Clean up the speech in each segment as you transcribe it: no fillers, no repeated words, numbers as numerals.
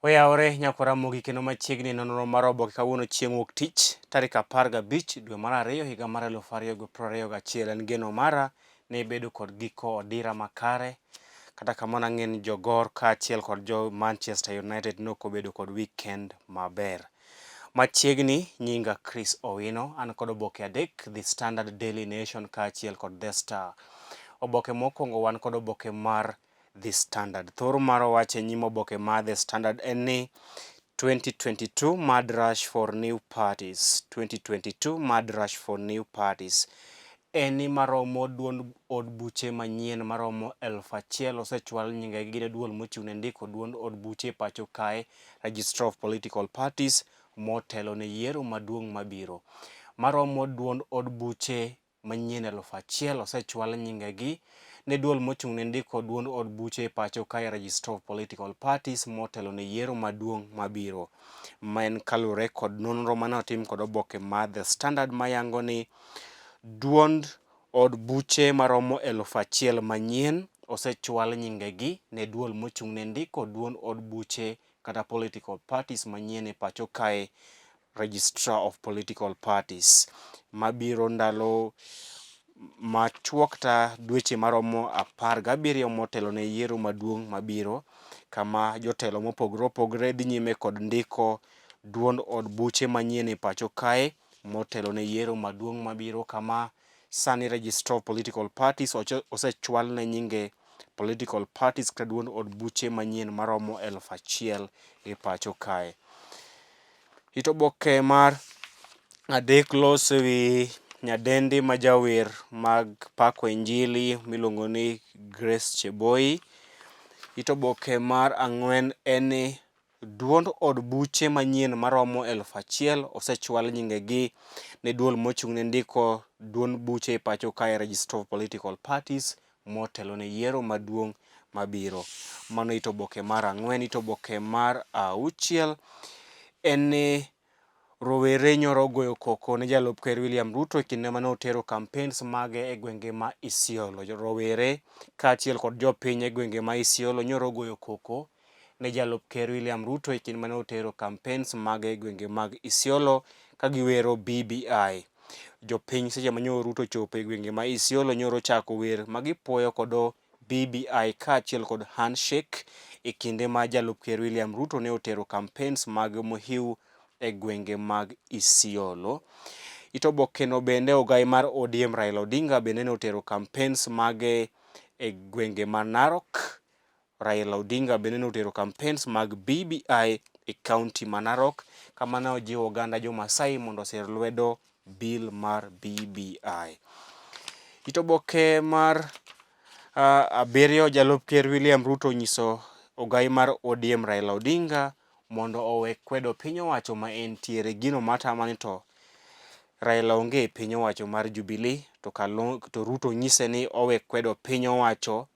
Oyawore nyakwara Ramogi kendo machiegni nonro mar oboke kawuono chieng' wuok tich tarik 15 dwe mar ariyo higa mar 2021. En geno mara ni ibedo kod giko odira makare. Kata kamano ang'e ni jogor kaachiel kod jo Manchester United nok obedo kod weekend maber. Machiegni nyinga Chris Owino, an kod oboke adek, The Standard, Daily Nation kaachiel kod The Star. Oboke mokwongo wan kod oboke mar The Standard. Thor mar wach e nyim oboke mar The Standard en ni 2022 mad rush for new parties. 2022 mad rush for new parties. En ni maromo duond od buche manyien maromo 1000 osechwal nyingegi ne duol mochung' ne ndiko duond od buche e pacho kae, Registrar of Political Parties, motelo ne yiero maduong' mabiro. Maromo duond od buche manyien 1000 osechwal nyingegi ne duol mochung' ne ndiko duond od buche e pacho kae Registrar of Political Parties motelo ne yiero maduong' mabiro. Ma en kaluwore kod nonro mane otim kod oboke mar The Standard mayango ni duond od buche maromo 1000 manyien osechwal nyingegi ne duol mochung' ne ndiko duond od buche kata political parties manyien e pacho kae Registrar of Political Parties mabiro ndalo machuok kata dweche maromo 17 motelo ne yiero maduong' mabiro kama jotelo mopogore opogore dhi nyime kod ndiko duond od buche manyien e pacho kae motelo ne yiero maduong' mabiro kama sani Registrar of Political Parties osechwal ne nyinge political parties kata duond od buche manyien maromo 1000 e pacho kae. It oboke mar adek loso ewi nyadendi ma jawer mag pako injili miluongo ni Grace Cheboi. It oboke mar ang'wen en ni duond od buche manyien maromo 1000 osechwal nyingegi ne duol mochung' ne ndiko duond buche e pacho kae Registrar of Political Parties motelo ne yiero maduong' mabiro. Mano it oboke mar ang'wen. It oboke mar auchiel en ni rowere nyoro goyo koko ne jalup ker William Ruto e kinde mane otero campaigns mage e gwenge ma Isiolo. Rowere kaachiel kod jopiny e gwenge ma Isiolo nyoro goyo koko ne jalup ker William Ruto e kinde mane otero campaigns mage e gwenge mag Isiolo ka giwero BBI. Jopiny seche ma nyoro Ruto ochopo e gwenge ma Isiolo nyoro ochako wer ma gipuoyo kodo BBI kaachiel kod handshake e kinde ma jalup ker William Ruto ne otero campaigns mag Muhiu e gwenge mag Isiolo. It obokeno bende ogai mar ODM Raila Odinga bende ne otero campaigns mage e gwenge ma Narok. Raila Odinga bende ne otero campaigns mag BBI e county ma Narok kama ne ojiwo oganda jo Masai mondo osir lwedo bill mar BBI. It oboke mar abiriyo jalup ker William Ruto onyiso ogai mar ODM Raila Odinga mondo owe kwedo piny owacho ma entiere. Gino matama ni to Raila onge e piny owacho mar Jubilee to, to Ruto nyise ni owe kwedo piny owacho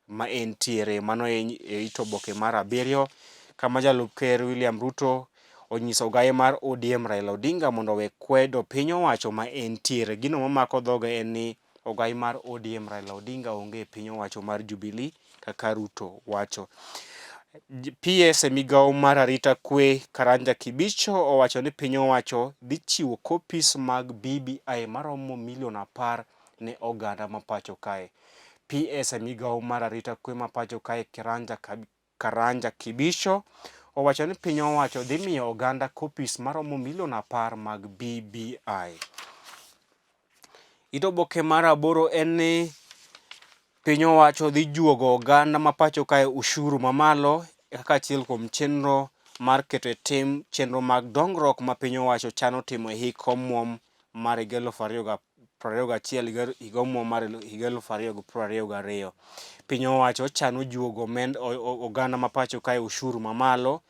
ma entiere. Mano e it oboke mar abiriyo kama jalup ker William Ruto onyiso ogaye mar ODM Raila Odinga mondo owe kwedo piny owacho ma entiere. Gino mamako dhoge en ni ogai mar ODM Raila Odinga onge e piny owacho mar Jubilee kaka Ruto wacho. PS e migawo mar arita kwe Karanja Kibicho owacho ni piny owacho dhi chiwo copies mag BBI maromo milion 10 ne oganda ma pacho kae. PS e migawo mar arita kwe ma pacho kae Karanja Kibicho owacho ni piny owacho dhi miyo oganda copies maromo milion 10 mag BBI. It oboke mar aboro en ni piny owacho dhi juogo oganda ma pacho kae ushuru mamalo kaka achiel kuom chenro mar keto e tim chenro mag dongruok ma piny owacho chano timo e hik omuom mar higa 2021 higa omuom mar higa 2022. Piny owacho chano juogo oganda ma pacho kae ushuru mamalo.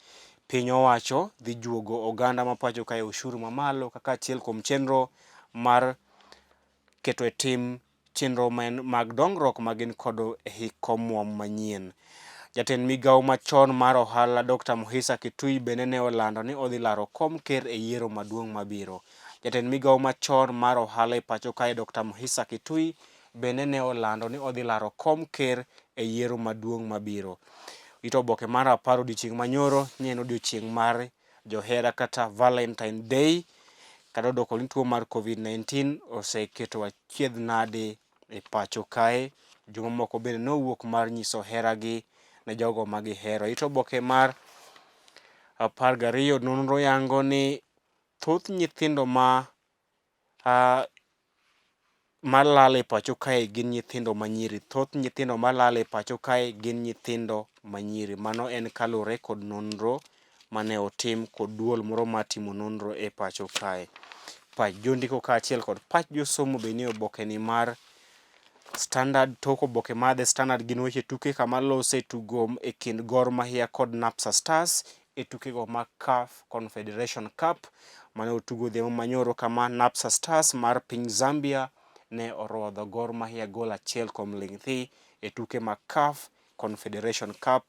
Piny owacho dhi juogo oganda ma pacho kae ushuru mamalo kaka achiel kuom chenro mar keto e tim chenro mag dongruok ma gin kodo e hik omuom manyien. Jatend migawo machon mar ohala Dr. Muhisa Kitui bende ne olando ni odhi laro kom ker e yiero maduong' mabiro. Jatend migawo machon mar ohala e pacho kae Dr. Muhisa Kitui bende ne olando ni odhi laro kom ker e yiero maduong' mabiro. It oboke mar apar odiochieng' manyoro ni en odiochieng' mar johera kata Valentine Day kata odoko ni tuo mar Covid-19 oseketo achiedh nade e pacho kae. Jomamoko bende nowuok mar nyiso heragi ne jogo ma gihero. It oboke mar 12 nonro yango ni thoth nyithindo ma malal e pacho kae gin nyithindo manyiri. Thoth nyithindo malal e pacho kae gin nyithindo manyiri. Mano en kalure kod nonro mane otim kod duol moro matimo nonro e pacho kae. Pach jondiko kaachiel kod pach josomo be nie oboke ni mar Standard. Tok oboke mar The Standard gin weche tuke kama lose tugo e kind Gor Mahia kod Napsa Stars e tukego mag CAF Confederation Cup mane otugo odhiambo manyoro kama Napsa Stars mar piny Zambia ne orodho Gor Mahia gol achiel kuom ling' thi e tuke mag CAF Confederation Cup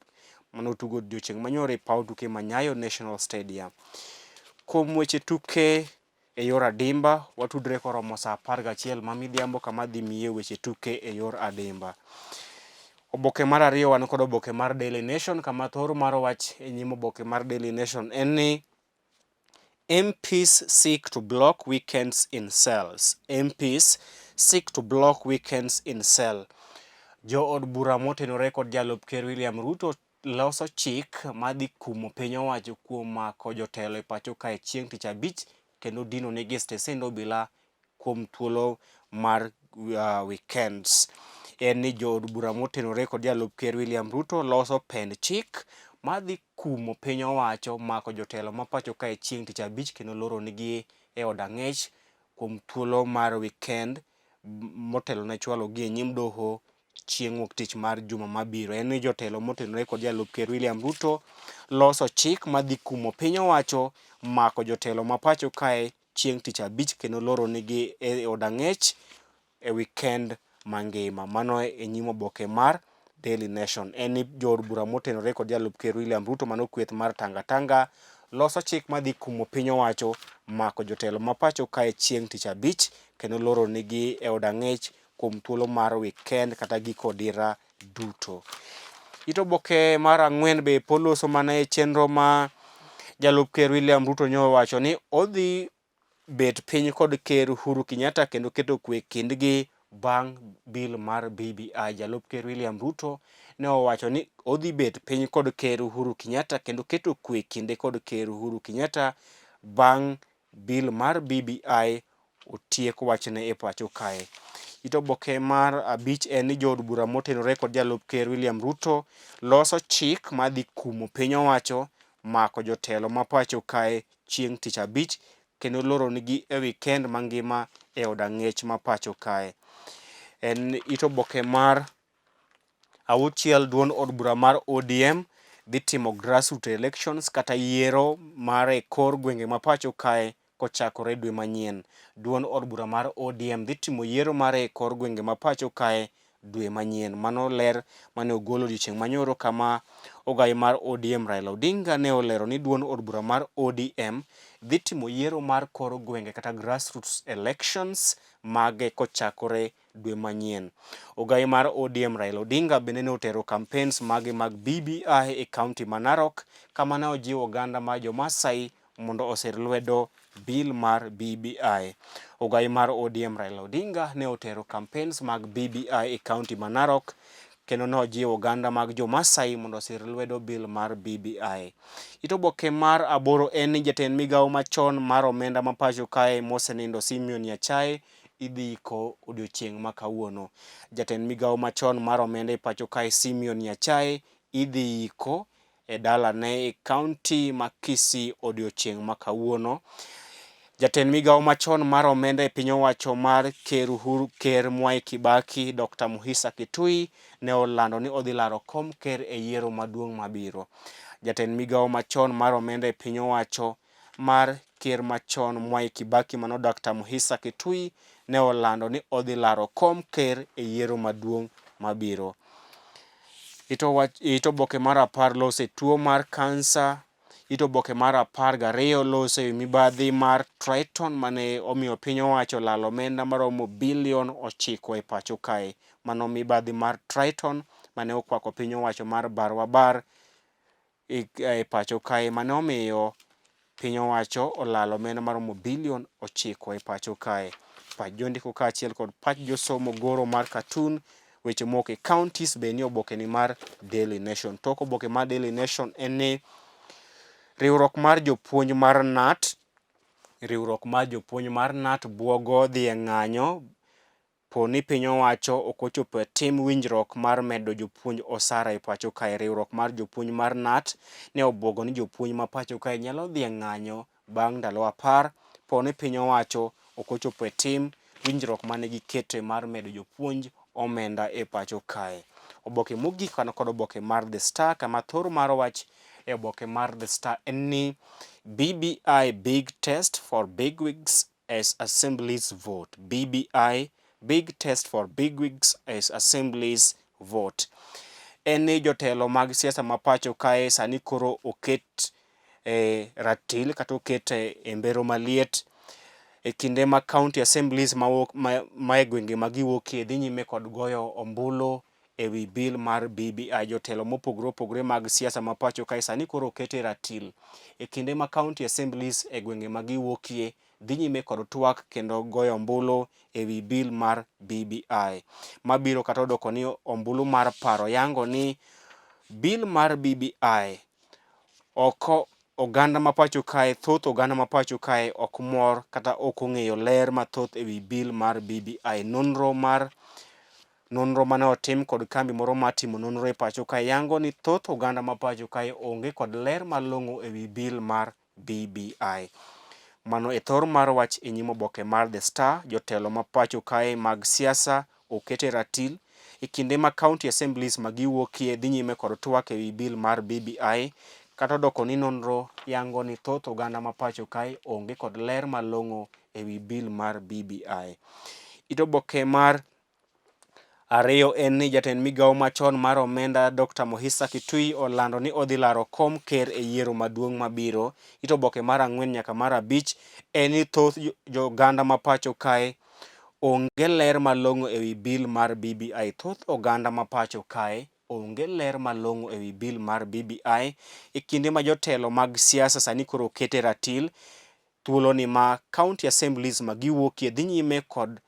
mane otugo odiochieng' manyoro e paw tuke ma Nyayo National Stadium. Kuom weche tuke e yor adimba, watudre koromo saa 11 ma midhiambo kama adhi miye weche tuke e yor adimba. Oboke mar ariyo wan kod oboke mar Daily Nation kama thor mar wach e nyim oboke mar Daily Nation en ni MPs seek to block weekends in cells. MPs seek to block weekends in cell. Jo od bura motenore kod jalup ker William Ruto loso chik madhi kumo piny owacho kuom mako jotelo e pacho kae chieng' tich abich kendo dino negi e stesend obila kuom thuolo mar weekends. En ni jood bura motenore kod jalup ker William Ruto loso pend chik madhi kumo piny owacho mako jotelo ma pacho kae chieng' tich abich kendo loro nigi e od ang'ech kuom thuolo mar weekend motelo ne chwalo gi e nyim doho chieng' wuok tich mar juma mabiro. En ni jotelo motenore kod jalup ker William Ruto loso chik madhi kumo piny owacho mako jotelo ma pacho kae chieng' tich abich kendo loro nigi e od ang'ech e weekend mangima. Mano e nyim oboke mar Daily Nation. En ni jood bura motenore kod jalup ker William Ruto mano kweth mar Tanga Tanga loso chik madhi kumo piny owacho mako jotelo ma pacho kae chieng' tich abich kendo loro nigi e od ang'ech kuom thuolo mar weekend kata giko odira duto. It oboke mar ang'wen be poloso mana e chenro ma jalup ker William Ruto nyo owacho ni odhi bet piny kod ker Uhuru Kenyatta kendo keto kwe kindgi bang' bill mar BBI. Jalup ker William Ruto ne owacho ni odhi bet piny kod ker Uhuru Kenyatta kendo keto kwe kinde kod ker Uhuru Kenyatta bang' bill mar BBI otiek wachne e pacho kae. It oboke mar abich en ni jood bura motenore kod jalup ker William Ruto loso chik madhi kumo piny owacho mako jotelo ma pacho kae chieng' tich abich kendo loro nigi e weekend mangima e od ang'ech ma pacho kae. En it oboke mar auchiel duond od bura mar ODM dhi timo grassroots elections kata yiero mar e kor gwenge ma pacho kae kochakore dwe manyien. Duond od bura mar ODM dhi timo yiero mar e kor gwenge ma pacho kae dwe manyien. Mano ler mane ogol odiochieng' manyoro kama ogai mar ODM Raila Odinga ne olero ni duond od bura mar ODM dhi timo yiero mar kor gwenge kata grassroots elections mage kochakore dwe manyien. Ogai mar ODM Raila Odinga bende ne otero campaigns mage mag BBI e kaunti ma Narok kama ne ojiwo oganda mar jo-Maasai mondo osir lwedo bill mar BBI. Ogai mar ODM Raila Odinga ne otero campaigns mag BBI e kaunti ma Narok kendo ne ojiwo oganda mag jo-Maasai mondo osir lwedo bill mar BBI. It oboke mar aboro en ni jatend migawo machon mar omenda ma pacho kae mosenindo Simeon Nyachae idhi iko odiochieng' ma kawuono. Jatend migawo machon mar omenda e pacho kae Simeon Nyachae idhi iko e dalane e kaunti ma Kisii odiochieng' ma kawuono. Jatend migawo machon mar omenda e piny owacho mar Ker Uhuru Ker Mwai Kibaki Dr. Muhisa Kitui ne olando ni odhi laro kom ker e yiero maduong' mabiro. Jatend migawo machon mar omenda e piny owacho mar ker machon Mwai Kibaki mano Dr. Muhisa Kitui ne olando ni odhi laro kom ker e yiero maduong' mabiro. It oboke mar apar lose tuo mar kansa. It oboke mar 12 lose e mibadhi mar Triton mane omiyo piny owacho lalo omenda maromo bilion 9 e pacho kae. Mano mibadhi mar Triton mane okwako piny owacho mar Barwa Bar. e pacho kae mane omiyo piny owacho olalo omenda maromo bilion 9 e pacho kae. Pach jondiko kaachiel kod pach josomo goro mar katun weche moko e counties be ni oboke ni mar Daily Nation. Tok oboke mar Daily Nation en ni riwruok mar jopuonj mar KNUT, riwruok mar jopuonj mar KNUT buogo dhi e ng'anyo po ni piny owacho ok ochopo e tim winjruok mar medo jopuonj osara e pacho kae. Riwruok mar jopuonj mar KNUT ne obuogo ni jopuonj ma pacho kae nyalo dhi e ng'anyo bang' ndalo 10 po ni piny owacho ok ochopo e tim winjruok mane gikete mar medo jopuonj omenda e pacho kae. Oboke mogik wan kod oboke mar The Star kama thor mar wach e oboke mar The Star en ni BBI big test for bigwigs as assemblies vote. BBI big test for bigwigs as assemblies vote. En ni jotelo mag siasa ma pacho kae sani koro oket e ratil kata oket e mbero maliet e kinde ma county assemblies ma e gwenge ma giwuokie dhi nyime kod goyo ombulu e wi bill mar BBI. Jotelo mopogore opogore mag siasa ma pacho kae sani koro oket e ratil e kinde ma county assemblies e gwenge ma giwuokie dhi nyime kod twak kendo goyo ombulu e wi bill mar BBI. Mabiro kata odoko ni ombulu mar paro yango ni bill mar BBI oko oganda ma pacho kae, thoth oganda ma pacho kae ok mor kata ok ong'eyo ler mathoth e wi bill mar BBI. Nonro mane otim kod kambi moro mar timo nonro e pacho kae yango ni thoth oganda ma pacho kae onge kod ler malong'o e wi bill mar BBI. Mano e thor mar wach e nyim oboke mar The Star, jotelo ma pacho kae mag siasa oket e ratil e kinde ma county assemblies ma giwuokie dhi nyime kod twak e wi bill mar BBI kata odoko ni nonro yango ni thoth oganda ma pacho kae onge kod ler malong'o e wi bill mar BBI. It oboke mar ariyo en ni jatend migawo machon mar omenda Dr. Mukhisa Kituyi olando ni odhi laro kom ker e yiero maduong' mabiro. It oboke mar 4 nyaka mar 5 en ni thoth joganda ma pacho kae onge ler malong'o e wi bill mar BBI. Thoth oganda ma pacho kae onge ler malong'o e wi bill mar BBI e kinde ma jotelo mag siasa sani koro okete ratil thuolo ni ma county assemblies ma giwuokie dhi nyime kod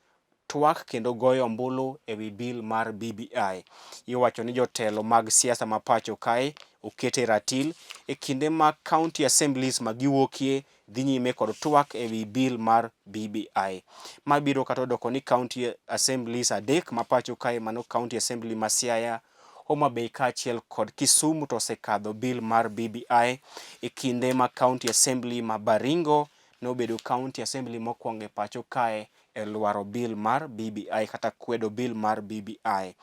twak kendo goyo ombulu e wi bill mar BBI. Iwacho ni jotelo mag siasa ma pacho kae okete ratil e kinde ma county assemblies ma giwuokie dhi nyime kod twak e wi bill mar BBI. Ma biro kata odoko ni county assemblies 3 ma pacho kae, mano county assembly ma Siaya, Homa Bay kaachiel kod Kisumu to osekadho bill mar BBI e kinde ma county assembly ma Baringo nobedo county assembly mokwongo e pacho kae e lwaro bill mar BBI kata kwedo bill mar BBI.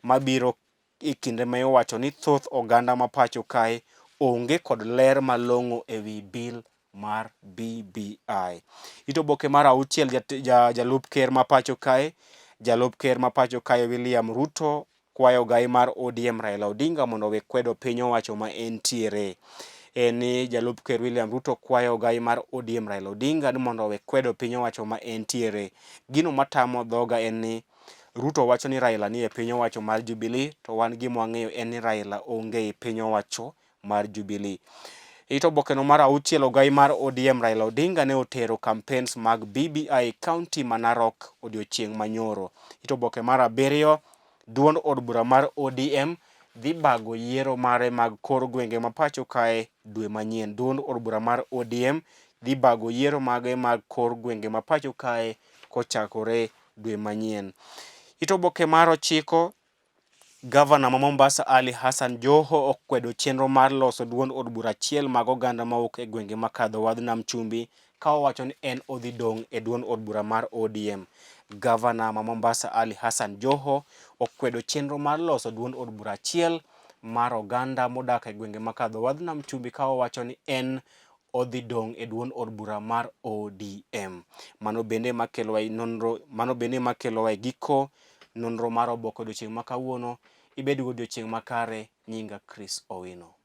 Mabiro e kinde ma iwacho ni thoth oganda ma pacho kae onge kod ler malong'o e wi bill mar BBI. It oboke mar 6 jalup ker ma pacho kae, jalup ker ma pacho kae William Ruto kwayo ogai mar ODM Raila Odinga mondo owe kwedo piny owacho ma entiere. En ni jalup ker William Ruto kwayo ogai mar ODM Raila Odinga ni mondo owe kwedo piny owacho ma entiere. Gino matamo dhoga en ni Ruto wacho ni Raila ni e piny owacho mar Jubilee to wan gima wang'eyo en ni Raila onge e piny owacho mar Jubilee. It obokeno mar 6 ogai mar ODM Raila Odinga ne otero campaigns mag BBI county ma Narok odiochieng' manyoro. It oboke mar 7 duond od bura mar ODM dhi bago yiero mare mag kor gwenge ma pacho kae dwe manyien. Duond od bura mar ODM dhi bago yiero mage mag kor gwenge ma pacho kae kochakore dwe manyien. It oboke mar 9 Gavana ma Mombasa Ali Hassan Joho okwedo chenro mar loso duond od bura achiel mag oganda mawuok e gwenge makadho wadh Nam Chumbi ka owacho ni en odhi dong' e duond od bura mar ODM. Gavana ma Mombasa Ali Hassan Joho okwedo chenro mar loso duond od bura achiel mar oganda modak e gwenge makadho wadh Nam Chumbi ka owacho ni en odhi dong' e duond od bura mar ODM. Mano bende makelowa e nonro, mano bende makelowa e giko nonro mar oboke odiochieng' ma kawuono. Ibed gi odiochieng' makare. Nyinga Chris Owino.